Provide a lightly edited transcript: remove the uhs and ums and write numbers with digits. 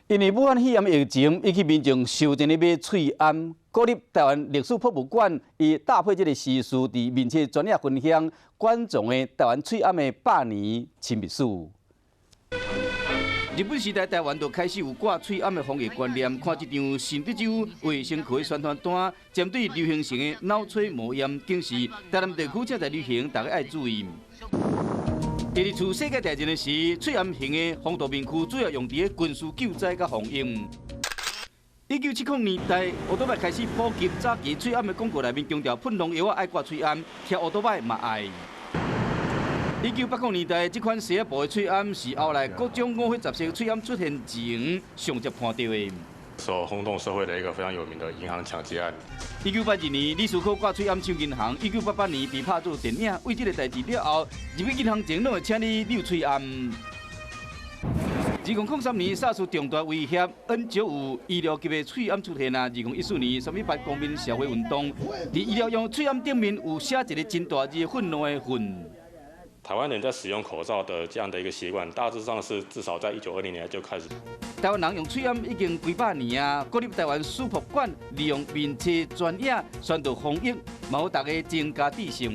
因為武漢肺炎疫情，引起民眾收錢咧買喙罨。國立臺灣歷史博物館伊搭配這个時事，佇面冊專頁分享館藏的臺灣喙罨的百年親密史。日本時代，臺灣就開始有掛喙罨的防疫觀念。看這張新德州衛生局的宣傳單，針對流行性的腦吹膜炎，警示臺南地區正在流行，大家愛注意。第二次世界大戰的時，喙罨型的防毒面具主要用佇軍事救災佮防疫。1970年代，歐多擺開始普及，早期喙罨的廣告內面強調噴農藥仔愛掛喙罨，騎歐多擺嘛愛。1980年代，這款絲仔布的喙罨是後來各種五花雜色喙罨出現前上捷看到的。所轟動社會的一個非常有名的銀行搶劫案。1982年，李斯科掛喙罨搶銀行。1988年被拍做電影。為這个代誌了後，入去銀行前攏會請你扭喙罨。2003年，薩斯重大威脅 N95醫療級的喙罨出現啊！2014年，三一八公民社會運動，佇醫療用喙罨頂面有寫一个真大字的憤怒的憤。台灣人在使用口罩的這樣的一個習慣，大致上是至少在1920年代就開始。台灣人用喙罨已經幾百年啊！國立臺灣史博館利用面冊專頁宣導防疫，嘛予大家增加知識。